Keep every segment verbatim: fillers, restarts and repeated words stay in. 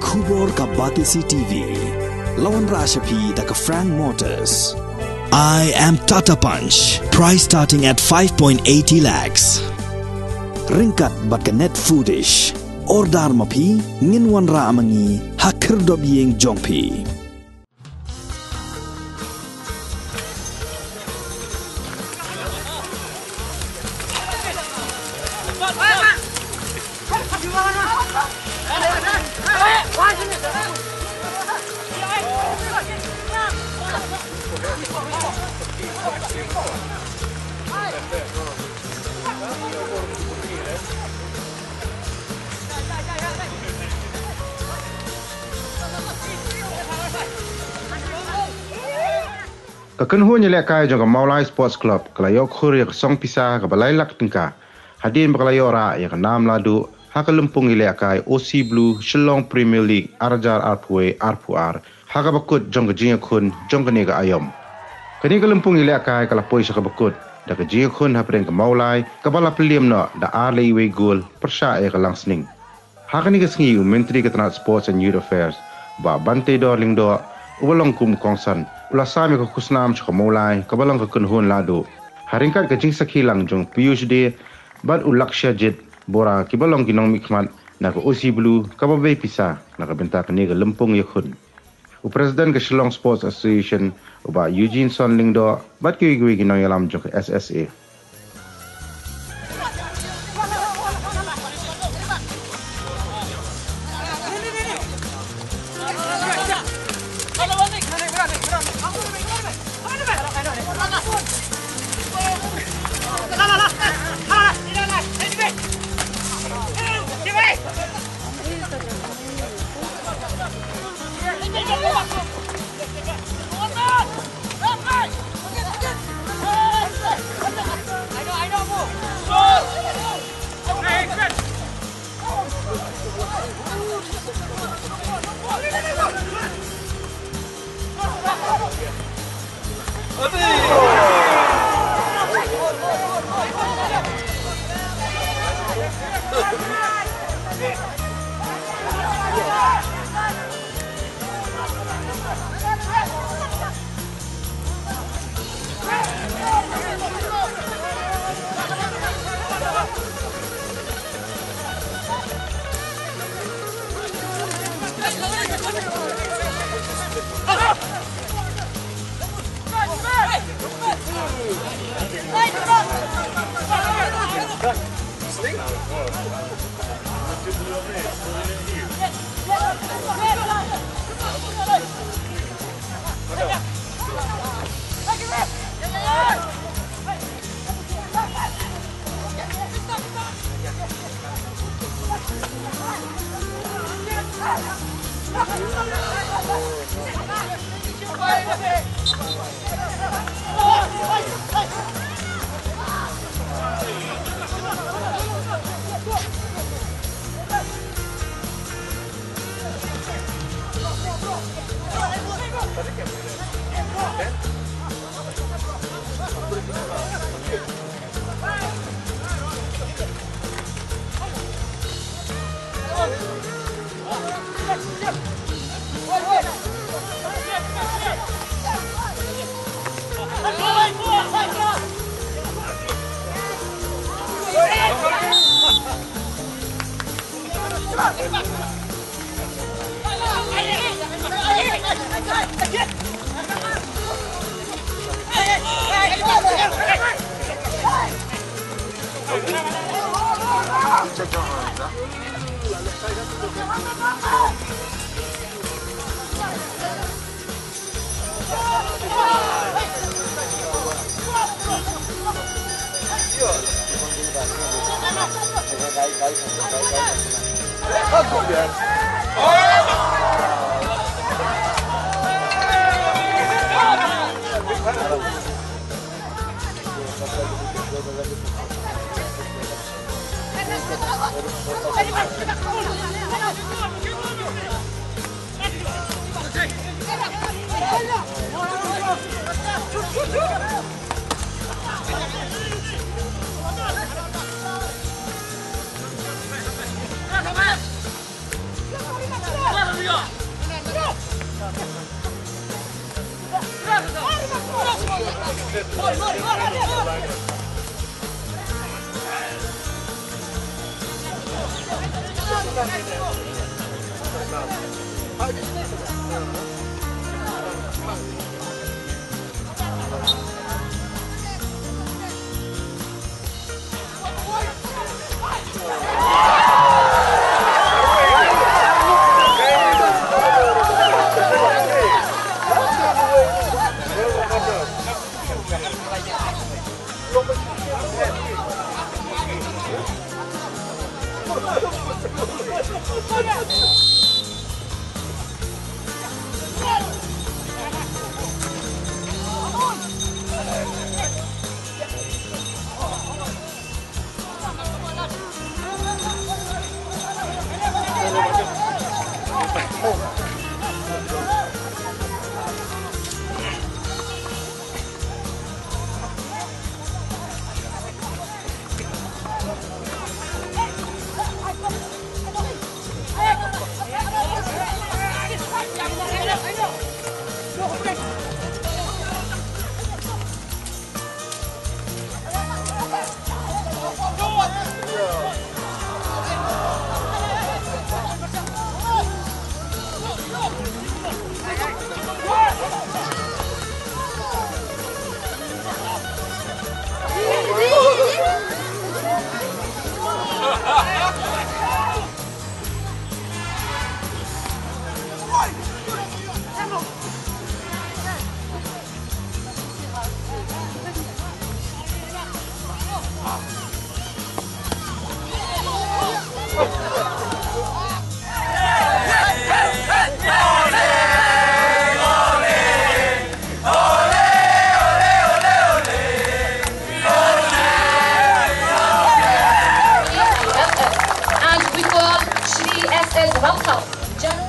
Khubor ka Batesi T V. La wanrah sha phi da ka Frank Motors. I am Tata Punch. Price starting at five point eighty lakhs. Ryngkat bad ka Net Foodish. Order ma phi, ngin wanrah ma ngi ha khyrdop ïing jong phi. Ka kynhun ïalehkai jong ka Mawlai Sports Club ka la ïoh khur ïa ka song pisa kaba lai lak tyngka hadien ba ka la ïoh rah ïa ka nam lahduh ha ka lympung ïalehkai O C Blue Shillong Premier League ar hajar arphew wei arphew ar ha kaba kut jong ka jingïakhun jong kane ka aiom. Kane ka lympung ïalehkai ka la poi sha kaba kut da ka jingïakhun hapdeng ka Mawlai kaba la pynliem noh da ar la iwei gol pyrshah ïa ka Langsning. Ha kane ka sngi u Myntri ka tnat Sports and Youth Affairs, Bah Banteidor Lyngdoh, uba long kum u kongsan, u la sam ïa ka khusnam sha ka Mawlai kaba long ka kynhun lahduh ha ryngkat ka jingsakhi lang jong u Piyush Dey bad u Lakshajit Bora kiba long ki nongmihkhmat na ka O C Blue kaba bei pisa na ka bynta kane ka lympung ïakhun. U President ka Shillong Sports Association, u Bah Eugene Son Lyngdoh, bad kiwei kiwei ki nongïalam jong ka S S A. And we call Shri S S Ramthao, General.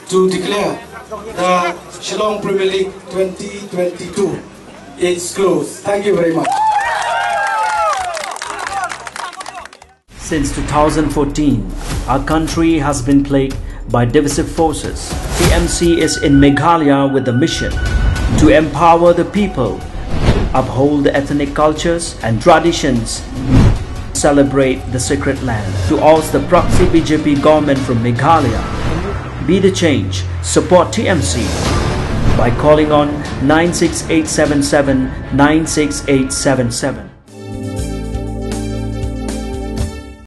To declare the Shillong Premier League twenty twenty-two is closed. Thank you very much. Since two thousand fourteen, our country has been plagued by divisive forces. T M C is in Meghalaya with the mission to empower the people, uphold the ethnic cultures and traditions, celebrate the sacred land. To oust the proxy B J P government from Meghalaya, be the change. Support T M C by calling on nine six eight seven seven nine six eight seven seven.